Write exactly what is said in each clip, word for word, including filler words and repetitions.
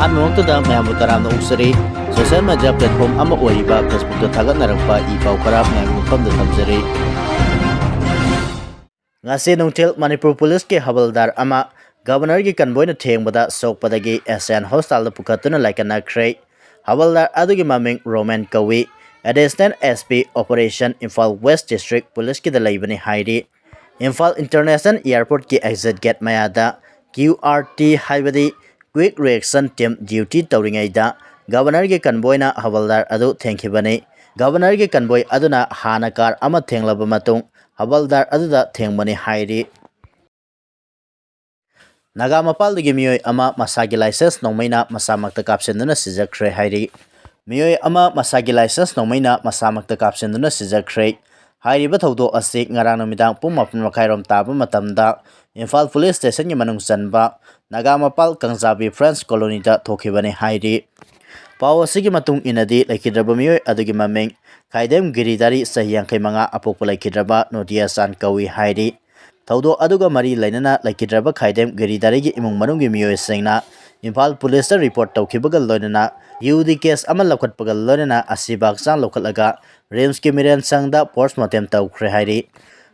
ꯑꯍꯥꯟꯕꯃꯛꯇꯗ ꯃꯌꯥꯝꯕꯨ ꯇꯔꯥꯝꯅ ꯑꯣꯛꯆꯔꯤ꯫ Social media platform ꯑꯃ ꯑꯣꯏꯔꯤꯕ Facebookꯇ ꯊꯥꯒꯠꯅꯔꯛꯄ ꯏ ꯄꯥꯎ ꯈꯔ ꯃꯌꯥꯝꯒꯤ ꯃꯐꯝꯗ ꯊꯝꯖꯔꯤ꯫ ꯉꯁꯤ ꯅꯨꯡꯊꯤꯜ ꯃꯅꯤꯄꯨꯔ ꯄꯨꯂꯤꯁꯀꯤ ꯍꯕꯜꯗꯥꯔ ꯑꯃ ꯒꯕꯔꯅꯔꯒꯤ ꯀꯟꯚꯣꯏꯅ ꯊꯦꯡꯕꯗ ꯁꯣꯛꯄꯗꯒꯤ ꯑꯦꯁ ꯑꯦꯟ ꯍꯣꯁꯄꯤꯇꯥꯜꯗ ꯄꯨꯈꯠꯇꯨꯅ ꯂꯥꯏꯀꯠꯅꯈ꯭ꯔꯦ꯫ ꯍꯕꯜꯗꯥꯔ ꯑꯗꯨꯒꯤ ꯃꯃꯤꯡ ꯔꯣꯃꯦꯟ ꯀꯧꯏ꯫ Additional S P Operation Imphal West District ꯄꯨꯂꯤꯁꯀꯤꯗ ꯂꯩꯕꯅꯤ ꯍꯥꯏꯔꯤ꯫ ꯏꯝꯐꯥꯜ ꯏꯟꯇꯔꯅꯦꯁꯅꯦꯜ ꯑꯦꯌꯔꯄꯣꯔꯠꯀꯤ ꯑꯦꯛꯖꯤꯠ ꯒꯦꯠ ꯃꯌꯥꯗ Q R T ꯍꯥꯏꯕꯗꯤ Quick Reaction Team duty ꯇꯧꯔꯤꯉꯩꯗ ꯒꯕꯔꯅꯔꯒꯤ ꯀꯟꯚꯣꯏꯅ ꯍꯕꯜꯗꯥꯔ ꯑꯗꯨ ꯊꯦꯡꯈꯤꯕꯅꯤ꯫ ꯒꯕꯔꯅꯔꯒꯤ ꯀꯟꯚꯣꯏ ꯑꯗꯨꯅ ꯍꯥꯟꯅ ꯀꯥꯔ ꯑꯃ ꯊꯦꯡꯂꯕ ꯃꯇꯨꯡ ꯍꯕꯜꯗꯥꯔ ꯑꯗꯨꯗ ꯊꯦꯡꯕꯅꯤ ꯍꯥꯏꯔꯤ꯫ ꯅꯥꯒꯥ ꯃꯄꯥꯜꯗꯒꯤ ꯃꯤꯑꯣꯏ ꯑꯃ ꯃꯁꯥꯒꯤ ꯂꯥꯏꯁꯦꯟꯁ ꯅꯣꯡꯃꯩꯅ ꯃꯁꯥꯃꯛꯇ ꯀꯥꯞꯁꯤꯟꯗꯨꯅ ꯁꯤꯖꯈ꯭ꯔꯦ ꯍꯥꯏꯔꯤ꯫ ꯃꯤꯑꯣꯏ ꯑꯃ ꯃꯁꯥꯒꯤ ꯂꯥꯏꯁꯦꯟꯁ ꯅꯣꯡꯃꯩꯅ ꯃꯁꯥꯃꯛꯇ ꯀꯥꯞꯁꯤꯟꯗꯨꯅ ꯁꯤꯖꯈ꯭ꯔꯦ꯫ ꯍꯥꯏꯔꯤꯕ ꯊꯧꯗꯣꯛ ꯑꯁꯤ ꯉꯔꯥꯡ ꯅꯨꯃꯤꯗꯥꯡ ꯄꯨꯡ ꯃꯥꯄꯟ ꯃꯈꯥꯏꯔꯣꯝ ꯇꯥꯕ ꯃꯇꯝꯗ ꯏꯝꯐꯥꯜ ꯄꯨꯂꯤꯁ ꯁ꯭ꯇꯦꯁꯟꯒꯤ ꯃꯅꯨꯡ ꯆꯟꯕ ꯅꯥꯒꯥ ꯃꯄꯥꯜ ꯀꯪꯖꯥꯕꯤ ꯐ꯭ꯔꯦꯟꯁ ꯀꯣꯂꯣꯅꯤꯗ ꯊꯣꯛꯈꯤꯕꯅꯤ ꯍꯥꯏꯔꯤ꯫ ꯄꯥꯎ ꯑꯁꯤꯒꯤ ꯃꯇꯨꯡ ꯏꯟꯅꯗꯤ ꯂꯩꯈꯤꯗ꯭ꯔꯕ ꯃꯤꯑꯣꯏ ꯑꯗꯨꯒꯤ ꯃꯃꯤꯡ ꯈꯥꯏꯗꯦꯝ ꯒꯤꯔꯤꯗꯥꯔꯤ, ꯆꯍꯤ ꯌꯥꯡꯈꯩ ꯃꯉꯥ, ꯑꯄꯣꯛꯄ ꯂꯩꯈꯤꯗ꯭ꯔꯕ ꯅꯣꯗꯤꯌꯥ ꯆꯥꯟ ꯀꯧꯏ ꯍꯥꯏꯔꯤ꯫ ꯊꯧꯗꯣꯛ ꯑꯗꯨꯒ ꯃꯔꯤ ꯂꯩꯅꯅ ꯂꯩꯈꯤꯗ꯭ꯔꯕ ꯈꯥꯏꯗꯦꯝ ꯒꯤꯔꯤꯗꯥꯔꯤꯒꯤ ꯏꯃꯨꯡ ꯃꯅꯨꯡꯒꯤ ꯃꯤꯑꯣꯏꯁꯤꯡꯅ ꯏꯝꯐꯥꯜ ꯄꯨꯂꯤꯁꯇ ꯔꯤꯄꯣꯔꯠ ꯇꯧꯈꯤꯕꯒ ꯂꯣꯏꯅꯅ ꯌꯨ ꯗꯤ ꯀꯦꯁ ꯑꯃ ꯂꯧꯈꯠꯄꯒ ꯂꯣꯏꯅꯅ ꯑꯁꯤꯕ ꯍꯛꯆꯥꯡ ꯂꯧꯈꯠꯂꯒ ꯔꯤꯝꯁꯀꯤ ꯃꯤꯔꯦꯟ ꯁꯪꯗ ꯄꯣꯁꯃꯣꯔꯇꯦꯝ ꯇꯧꯈ꯭ꯔꯦ ꯍꯥꯏꯔꯤ꯫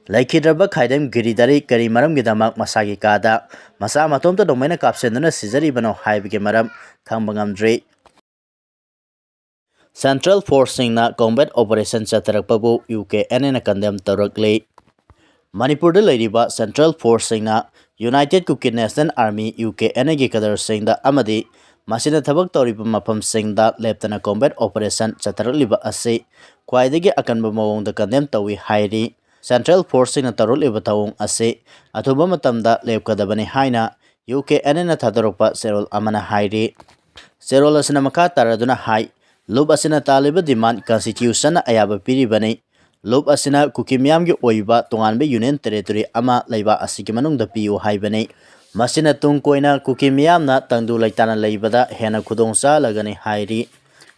ꯂꯩꯈꯤꯗ꯭ꯔꯕ ꯈꯥꯏꯗꯦꯝ ꯒꯤꯔꯤꯗꯥꯔꯤ ꯀꯔꯤ ꯃꯔꯝꯒꯤꯗꯃꯛ ꯃꯁꯥꯒꯤ ꯀꯥꯗ ꯃꯁꯥ ꯃꯇꯣꯝꯇ ꯅꯣꯡꯃꯩꯅ ꯀꯥꯞꯁꯤꯟꯗꯨꯅ ꯁꯤꯖꯔꯤꯕꯅꯣ ꯍꯥꯏꯕꯒꯤ ꯃꯔꯝ ꯈꯪꯕ ꯉꯝꯗ꯭ꯔꯤ꯫ ꯁꯦꯟꯇ꯭ꯔꯦꯜ ꯐꯣꯔꯁꯁꯤꯡꯅ ꯀꯣꯝꯕꯦꯠ ꯑꯣꯄꯔꯦꯁꯟ ꯆꯠꯊꯔꯛꯄꯕꯨ ꯌꯨ ꯀꯦ ꯑꯦꯟ ꯑꯦꯅ ꯀꯟꯗꯦꯝ ꯇꯧꯔꯛꯂꯤ꯫ ꯃꯅꯤꯄꯨꯔꯗ ꯂꯩꯔꯤꯕ ꯁꯦꯟꯇ꯭ꯔꯦꯜ ꯐꯣꯔꯁꯁꯤꯡꯅ united Kuki national army, U K N ꯑꯦꯒꯤ ꯀꯦꯗꯔꯁꯤꯡꯗ ꯑꯃꯗꯤ ꯃꯁꯤꯅ ꯊꯕꯛ ꯇꯧꯔꯤꯕ ꯃꯐꯝꯁꯤꯡꯗ ꯂꯦꯞꯇꯅ ꯀꯣꯝꯕꯦꯠ ꯑꯣꯄꯔꯦꯁꯟ ꯆꯠꯊꯔꯛꯂꯤꯕ ꯑꯁꯤ ꯈ꯭ꯋꯥꯏꯗꯒꯤ ꯑꯀꯟꯕ ꯃꯑꯣꯡꯗ ꯀꯟꯗꯦꯝ ꯇꯧꯏ ꯍꯥꯏꯔꯤ꯫ ꯁꯦꯟꯇ꯭ꯔꯦꯜ ꯐꯣꯔꯁꯁꯤꯡꯅ ꯇꯧꯔꯛꯂꯤꯕ ꯊꯧꯑꯣꯡ ꯑꯁꯤ ꯑꯊꯨꯕ ꯃꯇꯝꯗ ꯂꯦꯞꯀꯗꯕꯅꯤ ꯍꯥꯏꯅ ꯌꯨ ꯀꯦ ꯑꯦꯟ ꯑꯦꯅ ꯊꯥꯗꯣꯔꯛꯄ ꯆꯦꯔꯣꯜ ꯑꯃꯅ ꯍꯥꯏꯔꯤ꯫ ꯆꯦꯔꯣꯜ ꯑꯁꯤꯅ ꯃꯈꯥ ꯇꯥꯔꯗꯨꯅ ꯍꯥꯏ, ꯂꯨꯞ ꯑꯁꯤꯅ ꯇꯥꯜꯂꯤꯕ ꯗꯤꯃꯥꯟ ꯀꯟꯁꯇꯤꯇ꯭ꯌꯨꯁꯟꯅ ꯑꯌꯥꯕ ꯄꯤꯔꯤꯕꯅꯤ꯫ ꯂꯨꯞ ꯑꯁꯤꯅ ꯀꯨꯀꯤ ꯃꯤꯌꯥꯝꯒꯤ ꯑꯣꯏꯕ ꯇꯣꯉꯥꯟꯕ ꯌꯨꯅꯤꯌꯟ ꯇꯦꯔꯤꯇꯣꯔꯤ ꯑꯃ ꯂꯩꯕꯥꯛ ꯑꯁꯤꯒꯤ ꯃꯅꯨꯡꯗ ꯄꯤꯌꯨ ꯍꯥꯏꯕꯅꯤ꯫ ꯃꯁꯤꯅ ꯇꯨꯡ ꯀꯣꯏꯅ ꯀꯨꯀꯤ ꯃꯤꯌꯥꯝꯅ ꯇꯪꯗꯨ ꯂꯩꯇꯥꯅ ꯂꯩꯕꯗ ꯍꯦꯟꯅ ꯈꯨꯗꯣꯡ ꯆꯥꯍꯜꯂꯒꯅꯤ ꯍꯥꯏꯔꯤ꯫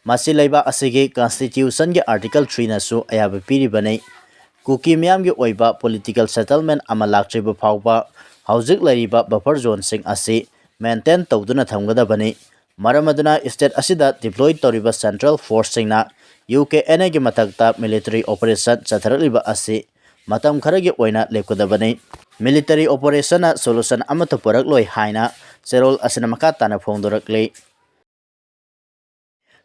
ꯃꯁꯤ ꯂꯩꯕꯥꯛ ꯑꯁꯤꯒꯤ ꯀꯟꯁꯇꯤꯇ꯭ꯌꯨꯁꯟꯒꯤ ꯑꯥꯔꯇꯤꯀꯜ ꯊ꯭ꯔꯤꯅꯁꯨ ꯑꯌꯥꯕ ꯄꯤꯔꯤꯕꯅꯤ꯫ ꯀꯨꯀꯤ ꯃꯤꯌꯥꯝꯒꯤ ꯑꯣꯏꯕ ꯄꯣꯂꯤꯇꯤꯀꯦꯜ ꯁꯦꯇꯜꯃꯦꯟ ꯑꯃ ꯂꯥꯛꯇ꯭ꯔꯤꯕ ꯐꯥꯎꯕ ꯍꯧꯖꯤꯛ ꯂꯩꯔꯤꯕ ꯕꯐꯔ ꯖꯣꯟꯁꯤꯡ ꯑꯁꯤ ꯃꯦꯟꯇꯦꯟ ꯇꯧꯗꯨꯅ ꯊꯝꯒꯗꯕꯅꯤ꯫ ꯃꯔꯝ ꯑꯗꯨꯅ state ꯑꯁꯤꯗ deploy ꯇꯧꯔꯤꯕ central forceꯁꯤꯡꯅ UKNAꯒꯤ ꯃꯊꯛꯇ military operation ꯆꯠꯊꯔꯛꯂꯤꯕ ꯑꯁꯤ ꯃꯇꯝ ꯈꯔꯒꯤ ꯑꯣꯏꯅ ꯂꯦꯞꯀꯗꯕꯅꯤ꯫ Military operationꯅ solution ꯑꯃꯠꯇ ꯄꯨꯔꯛꯂꯣꯏ ꯍꯥꯏꯅ ꯆꯦꯔꯣꯜ ꯑꯁꯤꯅ ꯃꯈꯥ ꯇꯥꯅ ꯐꯣꯡꯗꯣꯔꯛꯂꯤ꯫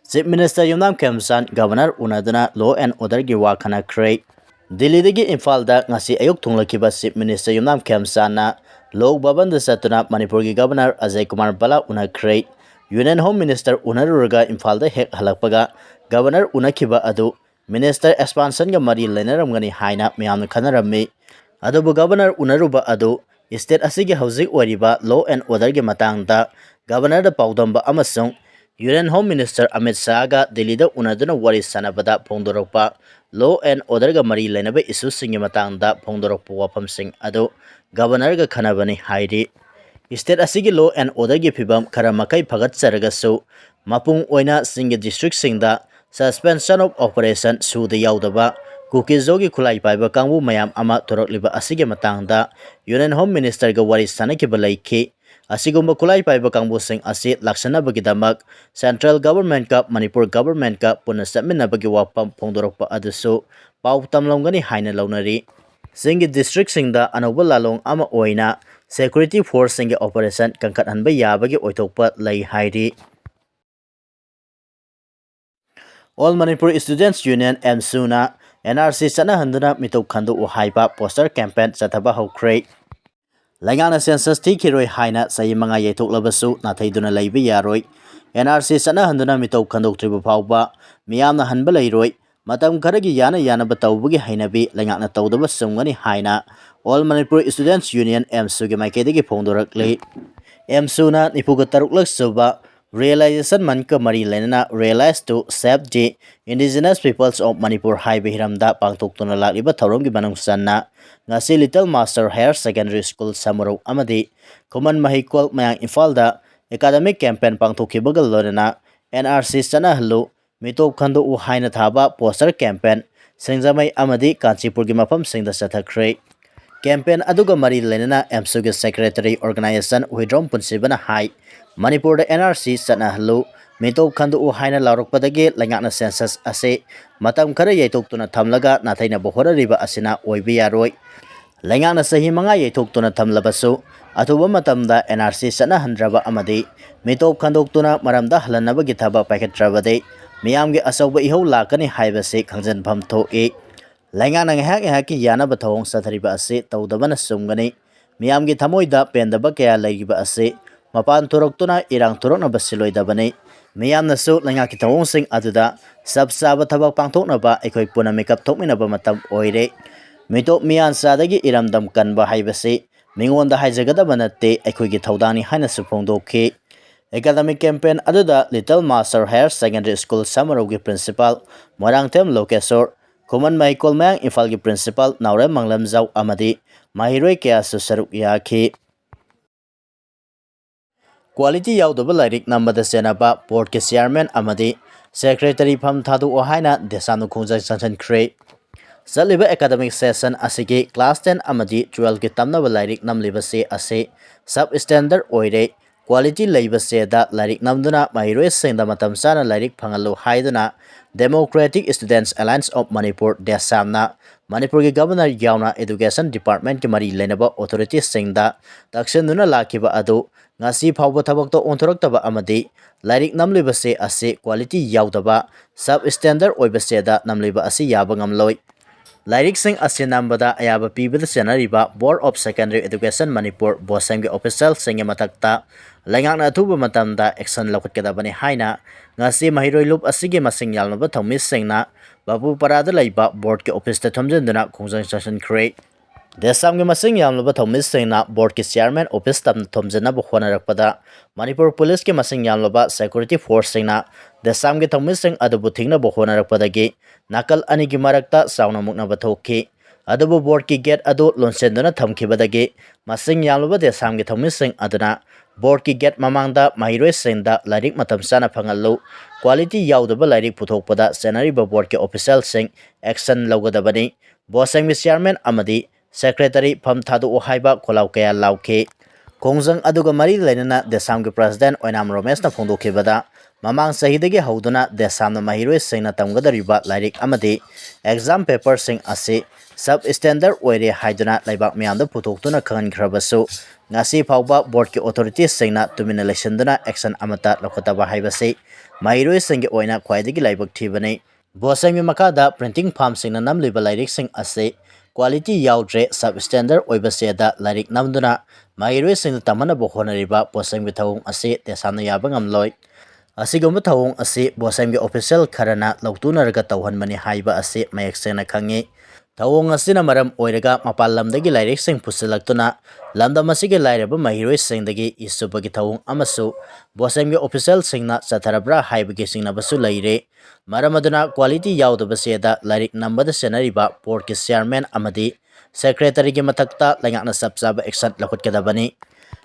Chief Minister Yumnam ꯈꯦꯝꯆꯥꯟ Governor ꯎꯅꯗꯨꯅ law and orderꯒꯤ ꯋꯥ ꯈꯟꯅꯈ꯭ꯔꯦ꯫ ꯗꯤꯜꯂꯤꯗꯒꯤ ꯏꯝꯐꯥꯜꯗ ꯉꯁꯤ ꯑꯌꯨꯛ ꯊꯨꯡꯂꯈꯤꯕ Chief Minister ꯌꯨꯝꯅꯥꯝ ꯈꯦꯝꯆꯥꯟꯅ ꯂꯣꯛ ꯚꯕꯟꯗ ꯆꯠꯇꯨꯅ ꯃꯅꯤꯄꯨꯔꯒꯤ Governor Ajay Kumar ꯚꯜꯂꯥ ꯎꯅꯈ꯭ꯔꯦ꯫ Union Home Minister ꯎꯅꯔꯨꯔꯒ ꯏꯝꯐꯥꯜꯗ ꯍꯦꯛ ꯍꯜꯂꯛꯄꯒ Governor ꯎꯅꯈꯤꯕ ꯑꯗꯨ minister expansionꯒ ꯃꯔꯤ ꯂꯩꯅꯔꯝꯒꯅꯤ ꯍꯥꯏꯅ ꯃꯤꯌꯥꯝꯅ ꯈꯟꯅꯔꯝꯃꯤ꯫ ꯑꯗꯨꯕꯨ Governor ꯎꯅꯔꯨꯕ ꯑꯗꯨ state ꯑꯁꯤꯒꯤ ꯍꯧꯖꯤꯛ ꯑꯣꯏꯔꯤꯕ law and orderꯒꯤ ꯃꯇꯥꯡꯗ Governorꯗ ꯄꯥꯎꯗꯝꯕ ꯑꯃꯁꯨꯡ Union Home Minister ꯑꯃꯤꯠ ꯁꯥꯍꯒ ꯗꯤꯜꯂꯤꯗ ꯎꯅꯗꯨꯅ ꯋꯥꯔꯤ ꯁꯥꯟꯅꯕꯗ ꯐꯣꯡꯗꯣꯔꯛꯄ law and orderꯒ ꯃꯔꯤ ꯂꯩꯅꯕ issueꯁꯤꯡꯒꯤ ꯃꯇꯥꯡꯗ ꯐꯣꯡꯗꯣꯔꯛꯄ ꯋꯥꯐꯝꯁꯤꯡ ꯑꯗꯨ Governorꯒ ꯈꯟꯅꯕꯅꯤ ꯍꯥꯏꯔꯤ꯫ State ꯑꯁꯤꯒꯤ law and orderꯒꯤ ꯐꯤꯕꯝ ꯈꯔ ꯃꯈꯩ ꯐꯒꯠꯆꯔꯒꯁꯨ, ꯃꯄꯨꯡ ꯑꯣꯏꯅ ꯆꯤꯡꯒꯤ districtꯁꯤꯡꯗ suspension of operation ꯁꯨꯗ ꯌꯥꯎꯗꯕ ꯀꯨꯀꯤꯖꯣꯒꯤ ꯈꯨꯠꯂꯥꯏ ꯄꯥꯏꯕ ꯀꯥꯡꯕꯨ ꯃꯌꯥꯝ ꯑꯃ ꯊꯣꯔꯛꯂꯤꯕ ꯑꯁꯤꯒꯤ ꯃꯇꯥꯡꯗ Union Home Ministerꯒ ꯋꯥꯔꯤ ꯁꯥꯟꯅꯈꯤꯕ ꯂꯩꯈꯤ꯫ ꯑꯁꯤꯒꯨꯝꯕ ꯈꯨꯠꯂꯥꯏ ꯄꯥꯏꯕ ꯀꯥꯡꯕꯨꯁꯤꯡ ꯑꯁꯤ ꯂꯥꯛꯁꯤꯟꯅꯕꯒꯤꯗꯃꯛ central governmentꯀ ꯃꯅꯤꯄꯨꯔ governmentꯀ ꯄꯨꯟꯅ ꯆꯠꯃꯤꯟꯅꯕꯒꯤ ꯋꯥꯐꯝ ꯐꯣꯡꯗꯣꯔꯛꯄ ꯑꯗꯨꯁꯨ ꯄꯥꯎ ꯇꯝꯂꯝꯒꯅꯤ ꯍꯥꯏꯅ ꯂꯧꯅꯔꯤ꯫ ꯆꯤꯡꯒꯤ districtꯁꯤꯡꯗ ꯑꯅꯧꯕ ꯂꯥꯂꯣꯡ ꯑꯃ ꯑꯣꯏꯅ security forceꯁꯤꯡꯒꯤ operation ꯀꯟꯈꯠꯍꯟꯕ ꯌꯥꯕꯒꯤ ꯑꯣꯏꯊꯣꯛꯄ ꯂꯩ ꯍꯥꯏꯔꯤ꯫ All Manipur Students Union, AMSUꯅ NRC ꯆꯠꯅꯍꯟꯗꯨꯅ ꯃꯤꯇꯣꯞ ꯈꯟꯗꯣꯛꯎ ꯍꯥꯏꯕ poster campaign ꯆꯠꯊꯕ ꯍꯧꯈ꯭ꯔꯦ꯫ ꯂꯩꯉꯥꯛꯅ census ꯊꯤꯈꯤꯔꯣꯏ ꯍꯥꯏꯅ ꯆꯍꯤ ꯃꯉꯥ ꯌꯩꯊꯣꯛꯂꯕꯁꯨ ꯅꯥꯊꯩꯗꯨꯅ ꯂꯩꯕ ꯌꯥꯔꯣꯏ꯫ NRC ꯆꯠꯅꯍꯟꯗꯨꯅ ꯃꯤꯇꯣꯞ ꯈꯟꯗꯣꯛꯇ꯭ꯔꯤꯕ ꯐꯥꯎꯕ ꯃꯤꯌꯥꯝꯅ ꯍꯟꯕ ꯂꯩꯔꯣꯏ꯫ ꯃꯇꯝ ꯈꯔꯒꯤ ꯌꯥꯅ ꯌꯥꯅꯕ ꯇꯧꯕꯒꯤ ꯍꯩꯅꯕꯤ ꯂꯩꯉꯥꯛꯅ ꯇꯧꯗꯕ ꯆꯨꯝꯒꯅꯤ ꯍꯥꯏꯅ All Manipur Students Union, AMSUꯒꯤ ꯃꯥꯏꯀꯩꯗꯒꯤ ꯐꯣꯡꯗꯣꯔꯛꯂꯤ꯫ AMSUꯅ ꯅꯤꯐꯨꯒ ꯇꯔꯨꯛꯂꯛ ꯁꯨꯕ Realization Monthꯀ ꯃꯔꯤ ꯂꯩꯅꯅ Realize to Save the Indigenous Peoples of Manipur ꯍꯥꯏꯕ ꯍꯤꯔꯝꯗ ꯄꯥꯡꯊꯣꯛꯇꯨꯅ ꯂꯥꯛꯂꯤꯕ ꯊꯧꯔꯝꯒꯤ ꯃꯅꯨꯡ ꯆꯟꯅ ꯉꯁꯤ Little Master Higher Secondary School Samurou ꯑꯃꯗꯤ ꯈꯨꯃꯟ ꯃꯍꯩꯀꯣꯜ ꯃꯌꯥꯡ ꯏꯝꯐꯥꯜꯗ academic campaign ꯄꯥꯡꯊꯣꯛꯈꯤꯕꯒ ꯂꯣꯏꯅꯅ NRC ꯆꯠꯅꯍꯜꯂꯨ, ꯃꯤꯇꯣꯞ ꯈꯟꯗꯣꯛꯎ ꯍꯥꯏꯅ ꯊꯥꯕ poster campaign ꯁꯤꯡꯖꯃꯩ ꯑꯃꯗꯤ ꯀꯥꯟꯆꯤꯄꯨꯔꯒꯤ ꯃꯐꯝꯁꯤꯡꯗ ꯆꯠꯊꯈ꯭ꯔꯦ꯫ Campaign ꯑꯗꯨꯒ ꯃꯔꯤ ꯂꯩꯅꯅ AMSUꯒꯤ secretary organization ꯍꯨꯏꯗ꯭ꯔꯣꯝ ꯄꯨꯟꯁꯤꯕꯅ ꯍꯥꯏ, ꯃꯅꯤꯄꯨꯔꯗ ꯑꯦꯟ ꯑꯥꯔ ꯁꯤ ꯆꯠꯅꯍꯜꯂꯨ, ꯃꯤꯇꯣꯞ ꯈꯟꯗꯣꯛꯎ ꯍꯥꯏꯅ ꯂꯥꯎꯔꯛꯄꯗꯒꯤ ꯂꯩꯉꯥꯛꯅ ꯁꯦꯟꯁꯁ ꯑꯁꯤ ꯃꯇꯝ ꯈꯔ ꯌꯩꯊꯣꯛꯇꯨꯅ ꯊꯝꯂꯒ ꯅꯥꯊꯩꯅꯕ ꯍꯣꯠꯅꯔꯤꯕ ꯑꯁꯤꯅ ꯑꯣꯏꯕ ꯌꯥꯔꯣꯏ꯫ ꯂꯩꯉꯥꯛꯅ ꯆꯍꯤ ꯃꯉꯥ ꯌꯩꯊꯣꯛꯇꯨꯅ ꯊꯝꯂꯕꯁꯨ, ꯑꯊꯨꯕ ꯃꯇꯝꯗ ꯑꯦꯟ ꯑꯥꯔ ꯁꯤ ꯆꯠꯅꯍꯟꯗ꯭ꯔꯕ ꯑꯃꯗꯤ ꯃꯤꯇꯣꯞ ꯈꯟꯗꯣꯛꯇꯨꯅ ꯃꯔꯝꯗ ꯍꯜꯍꯟꯅꯕꯒꯤ ꯊꯕꯛ ꯄꯥꯏꯈꯠꯇ꯭ꯔꯕꯗꯤ ꯃꯤꯌꯥꯝꯒꯤ ꯑꯆꯧꯕ ꯏꯍꯧ ꯂꯥꯛꯀꯅꯤ ꯍꯥꯏꯕꯁꯤ ꯈꯪꯖꯤꯟꯐꯝ ꯊꯣꯛꯏ꯫ ꯂꯩꯉꯥꯛꯅ ꯉꯥꯏꯍꯥꯛ ꯉꯥꯏꯍꯥꯛꯀꯤ ꯌꯥꯅꯕ ꯊꯧꯑꯣꯡ ꯆꯠꯊꯔꯤꯕ ꯑꯁꯤ ꯇꯧꯗꯕꯅ ꯆꯨꯝꯒꯅꯤ꯫ ꯃꯤꯌꯥꯝꯒꯤ ꯊꯃꯣꯏꯗ ꯄꯦꯟꯗꯕ ꯀꯌꯥ ꯂꯩꯔꯤꯕ ꯑꯁꯤ ꯃꯄꯥꯟ ꯊꯣꯔꯛꯇꯨꯅ ꯏꯔꯥꯡ ꯊꯣꯔꯛꯅꯕ ꯁꯤꯜꯂꯣꯏꯗꯕꯅꯤ꯫ ꯃꯤꯌꯥꯝꯅꯁꯨ ꯂꯩꯉꯥꯛꯀꯤ ꯊꯧꯑꯣꯡꯁꯤꯡ ꯑꯗꯨꯗ ꯆꯞ ꯆꯥꯕ ꯊꯕꯛ ꯄꯥꯡꯊꯣꯛꯅꯕ ꯑꯩꯈꯣꯏ ꯄꯨꯟꯅ ꯃꯤꯀꯞ ꯊꯣꯛꯃꯤꯟꯅꯕ ꯃꯇꯝ ꯑꯣꯏꯔꯦ꯫ ꯃꯤꯇꯣꯞ ꯃꯤꯌꯥꯟꯆꯥꯗꯒꯤ ꯏꯔꯝꯗꯝ ꯀꯟꯕ ꯍꯥꯏꯕꯁꯤ ꯃꯤꯉꯣꯟꯗ ꯍꯥꯏꯖꯒꯗꯕ ꯅꯠꯇꯦ, ꯑꯩꯈꯣꯏꯒꯤ ꯊꯧꯗꯥꯡꯅꯤ ꯍꯥꯏꯅꯁꯨ ꯐꯣꯡꯗꯣꯛꯈꯤ꯫ Academic campaign ꯑꯗꯨꯗ Little Master Higher Secondary School ꯁꯃꯔꯧꯒꯤ principal Moirangthem ꯂꯣꯀꯦꯁꯣꯔ, ꯈꯨꯃꯟ ꯃꯍꯩꯀꯣꯜ ꯃꯌꯥꯡ ꯏꯝꯐꯥꯜꯒꯤ principal ꯅꯥꯎꯔꯦꯝ ꯃꯪꯂꯦꯝꯖꯥꯎ ꯑꯃꯗꯤ ꯃꯍꯩꯔꯣꯏ ꯀꯌꯥꯁꯨ ꯁꯔꯨꯛ ꯌꯥꯈꯤ꯫ Quality ꯌꯥꯎꯗꯕ ꯂꯥꯏꯔꯤꯛ ꯅꯝꯕꯗ ꯆꯦꯟꯅꯕ boardꯀꯤ chairman ꯑꯃꯗꯤ secretary ꯐꯝ ꯊꯥꯗꯣꯛꯑꯣ ꯍꯥꯏꯅ ꯗꯦꯁꯥꯝꯅ ꯈꯣꯡꯖꯪ ꯆꯪꯁꯤꯟꯈ꯭ꯔꯦ꯫ ꯆꯠꯂꯤꯕ academic session ꯑꯁꯤꯒꯤ class ten ꯑꯃꯗꯤ twelveꯀꯤ ꯇꯝꯅꯕ ꯂꯥꯏꯔꯤꯛ ꯅꯝꯂꯤꯕꯁꯦ ꯑꯁꯤ sub standard ꯑꯣꯏꯔꯦ꯫ Quality ꯂꯩꯕ ꯆꯦꯗ ꯂꯥꯏꯔꯤꯛ ꯅꯝꯗꯨꯅ ꯃꯍꯩꯔꯣꯏꯁꯤꯡꯗ ꯃꯇꯝ ꯆꯥꯅ ꯂꯥꯏꯔꯤꯛ ꯐꯪꯍꯜꯂꯨ ꯍꯥꯏꯗꯨꯅ Democratic Students Alliance of Manipur, ꯗꯦꯁꯥꯝꯅ ꯃꯅꯤꯄꯨꯔꯒꯤ governor ꯌꯥꯎꯅ education departmentꯀꯤ ꯃꯔꯤ ꯂꯩꯅꯕ authorityꯁꯤꯡꯗ ꯇꯛꯁꯤꯟꯗꯨꯅ ꯂꯥꯛꯈꯤꯕ ꯑꯗꯨ ꯉꯁꯤ ꯐꯥꯎꯕ ꯊꯕꯛꯇ ꯑꯣꯟꯊꯣꯔꯛꯇꯕ ꯑꯃꯗꯤ ꯂꯥꯏꯔꯤꯛ ꯅꯝꯂꯤꯕꯁꯦ ꯑꯁꯤ quality ꯌꯥꯎꯗꯕ, sub standard ꯑꯣꯏꯕ ꯆꯦꯗ ꯅꯝꯂꯤꯕ ꯑꯁꯤ ꯌꯥꯕ ꯉꯝꯂꯣꯏ꯫ ꯂꯥꯏꯔꯤꯛꯁꯤꯡ ꯑꯁꯤ ꯅꯝꯕꯗ ꯑꯌꯥꯕ ꯄꯤꯕꯗ ꯆꯦꯟꯅꯔꯤꯕ Board of Secondary Education Manipur, ꯕꯣꯁꯦꯝꯒꯤ officialꯁꯤꯡꯒꯤ ꯃꯊꯛꯇ ꯂꯩꯉꯥꯛꯅ ꯑꯊꯨꯕ ꯃꯇꯝꯗ action ꯂꯧꯈꯠꯀꯗꯕꯅꯤ ꯍꯥꯏꯅ ꯉꯁꯤ ꯃꯍꯩꯔꯣꯏ ꯂꯨꯞ ꯑꯁꯤꯒꯤ ꯃꯁꯤꯡ ꯌꯥꯝꯂꯕ ꯊꯧꯃꯤꯁꯤꯡꯅ ꯕꯥꯕꯨꯄꯥꯔꯥꯗ ꯂꯩꯕ boardꯀꯤ officeꯇ ꯊꯣꯝꯖꯤꯟꯗꯨꯅ ꯈꯣꯡꯖꯪ ꯆꯪꯁꯤꯟꯈ꯭ꯔꯦ꯫ ꯗꯦꯁꯥꯝꯒꯤ ꯃꯁꯤꯡ ꯌꯥꯝꯂꯕ ꯊꯧꯃꯤꯁꯤꯡꯅ boardꯀꯤ chairman office ꯇꯝꯅ ꯊꯣꯝꯖꯤꯟꯅꯕ ꯍꯣꯠꯅꯔꯛꯄꯗ ꯃꯅꯤꯄꯨꯔ policeꯀꯤ ꯃꯁꯤꯡ ꯌꯥꯝꯂꯕ security forceꯁꯤꯡꯅ ꯗꯦꯁꯥꯝꯒꯤ ꯊꯧꯃꯤꯁꯤꯡ ꯑꯗꯨꯕꯨ ꯊꯤꯡꯅꯕ ꯍꯣꯠꯅꯔꯛꯄꯗꯒꯤ ꯅꯥꯀꯜ ꯑꯅꯤꯒꯤ ꯃꯔꯛꯇ ꯆꯥꯎꯅ ꯃꯨꯛꯅꯕ ꯊꯣꯛꯈꯤ꯫ ꯑꯗꯨꯕꯨ boardꯀꯤ gate ꯑꯗꯨ ꯂꯣꯟꯁꯤꯟꯗꯨꯅ ꯊꯝꯈꯤꯕꯗꯒꯤ ꯃꯁꯤꯡ ꯌꯥꯝꯂꯕ ꯗꯦꯁꯥꯝꯒꯤ ꯊꯧꯃꯤꯁꯤꯡ ꯑꯗꯨꯅ boardꯀꯤ gate ꯃꯃꯥꯡꯗ ꯃꯍꯩꯔꯣꯏꯁꯤꯡꯗ ꯂꯥꯏꯔꯤꯛ ꯃꯇꯝ ꯆꯥꯅ ꯐꯪꯍꯜꯂꯨ, quality ꯌꯥꯎꯗꯕ ꯂꯥꯏꯔꯤꯛ ꯄꯨꯊꯣꯛꯄꯗ ꯆꯦꯟꯅꯔꯤꯕ boardꯀꯤ officialꯁꯤꯡ action ꯂꯧꯒꯗꯕꯅꯤ꯫ ꯕꯣꯁꯦꯝꯒꯤ chairman ꯑꯃꯗꯤ secretary ꯐꯝ ꯊꯥꯗꯣꯛꯎ ꯍꯥꯏꯕ ꯈꯣꯜꯂꯥꯎ ꯀꯌꯥ ꯂꯥꯎꯈꯤ꯫ ꯈꯣꯡꯖꯪ ꯑꯗꯨꯒ ꯃꯔꯤ ꯂꯩꯅꯅ ꯗꯦꯁꯥꯝꯒꯤ president ꯑꯣꯏꯅꯥꯝ ꯔꯣꯃꯦꯁꯅ ꯐꯣꯡꯗꯣꯛꯈꯤꯕꯗ, ꯃꯃꯥꯡ ꯆꯍꯤꯗꯒꯤ ꯍꯧꯗꯨꯅ ꯗꯦꯁꯥꯝꯅ ꯃꯍꯩꯔꯣꯏꯁꯤꯡꯅ ꯇꯝꯒꯗꯧꯔꯤꯕ ꯂꯥꯏꯔꯤꯛ ꯑꯃꯗꯤ exam paperꯁꯤꯡ ꯑꯁꯤ substandard ꯑꯣꯏꯔꯦ ꯍꯥꯏꯗꯨꯅ ꯂꯩꯕꯥꯛ ꯃꯤꯌꯥꯝꯗ ꯄꯨꯊꯣꯛꯇꯨꯅ ꯈꯪꯍꯟꯈ꯭ꯔꯕꯁꯨ, ꯉꯁꯤ ꯐꯥꯎꯕ boardꯀꯤ authoritiesꯁꯤꯡꯅ ꯇꯨꯃꯤꯟꯅ ꯂꯩꯁꯤꯟꯗꯨꯅ action ꯑꯃꯠꯇ ꯂꯧꯈꯠꯇꯕ ꯍꯥꯏꯕꯁꯤ ꯃꯍꯩꯔꯣꯏꯁꯤꯡꯒꯤ ꯑꯣꯏꯅ ꯈ꯭ꯋꯥꯏꯗꯒꯤ ꯂꯥꯏꯕꯛ ꯊꯤꯕꯅꯤ꯫ ꯕꯣꯁꯦꯝꯒꯤ ꯃꯈꯥꯗ printing firmꯁꯤꯡꯅ ꯅꯝꯂꯤꯕ ꯂꯥꯏꯔꯤꯛꯁꯤꯡ ꯑꯁꯤ quality ꯌꯥꯎꯗ꯭ꯔꯦ, substandard ꯑꯣꯏꯕ ꯆꯦꯗ ꯂꯥꯏꯔꯤꯛ ꯅꯝꯗꯨꯅ ꯃꯍꯩꯔꯣꯏꯁꯤꯡꯗ ꯇꯝꯍꯟꯅꯕ ꯍꯣꯠꯅꯔꯤꯕ ꯕꯣꯁꯦꯝꯒꯤ ꯊꯧꯑꯣꯡ ꯑꯁꯤ ꯗꯦꯁꯥꯝꯅ ꯌꯥꯕ ꯉꯝꯂꯣꯏ꯫ ꯑꯁꯤꯒꯨꯝꯕ ꯊꯧꯑꯣꯡ ꯑꯁꯤ ꯕꯣꯁꯦꯝꯒꯤ official ꯈꯔꯅ ꯂꯧꯇꯨꯅꯔꯒ ꯇꯧꯍꯟꯕꯅꯤ ꯍꯥꯏꯕ ꯑꯁꯤ ꯃꯌꯦꯛ ꯁꯦꯡꯅ ꯈꯪꯉꯤ꯫ ꯊꯧꯑꯣꯡ ꯑꯁꯤꯅ ꯃꯔꯝ ꯑꯣꯏꯔꯒ ꯃꯄꯥꯟ ꯂꯝꯗꯒꯤ ꯂꯥꯏꯔꯤꯛꯁꯤꯡ ꯄꯨꯁꯤꯜꯂꯛꯇꯨꯅ ꯂꯝꯗꯝ ꯑꯁꯤꯒꯤ ꯂꯥꯏꯔꯕ ꯃꯍꯩꯔꯣꯏꯁꯤꯡꯗꯒꯤ ꯏ ꯁꯨꯕꯒꯤ ꯊꯧꯑꯣꯡ ꯑꯃꯁꯨ ꯕꯣꯁꯦꯝꯒꯤ officialꯁꯤꯡꯅ ꯆꯠꯊꯔꯕ꯭ꯔꯥ ꯍꯥꯏꯕꯒꯤ ꯆꯤꯡꯅꯕꯁꯨ ꯂꯩꯔꯦ꯫ ꯃꯔꯝ ꯑꯗꯨꯅ quality ꯌꯥꯎꯗꯕ ꯆꯦꯗ ꯂꯥꯏꯔꯤꯛ ꯅꯝꯕꯗ ꯁꯦꯟꯅꯔꯤꯕ boardꯀꯤ chairman ꯑꯃꯗꯤ secretaryꯒꯤ ꯃꯊꯛꯇ ꯂꯩꯉꯥꯛꯅ ꯆꯞ ꯆꯥꯕ action ꯂꯧꯈꯠꯀꯗꯕꯅꯤ꯫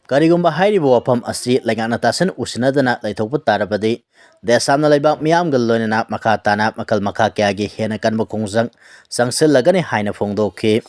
ꯀꯔꯤꯒꯨꯝꯕ ꯍꯥꯏꯔꯤꯕ ꯋꯥꯐꯝ ꯑꯁꯤ ꯂꯩꯉꯥꯛꯅ ꯇꯥꯁꯤꯟ ꯎꯁꯤꯟꯅꯗꯅ ꯂꯩꯊꯣꯛꯄ ꯇꯥꯔꯕꯗꯤ, ꯗꯦꯁꯥꯝꯅ ꯂꯩꯕꯥꯛ ꯃꯤꯌꯥꯝꯒ ꯂꯣꯏꯅꯅ ꯃꯈꯥ ꯇꯥꯅ ꯃꯈꯜ ꯃꯈꯥ ꯀꯌꯥꯒꯤ ꯍꯦꯟꯅ ꯀꯟꯕ ꯈꯣꯡꯖꯪ ꯆꯪꯁꯤꯜꯂꯒꯅꯤ ꯍꯥꯏꯅ ꯐꯣꯡꯗꯣꯛꯈꯤ꯫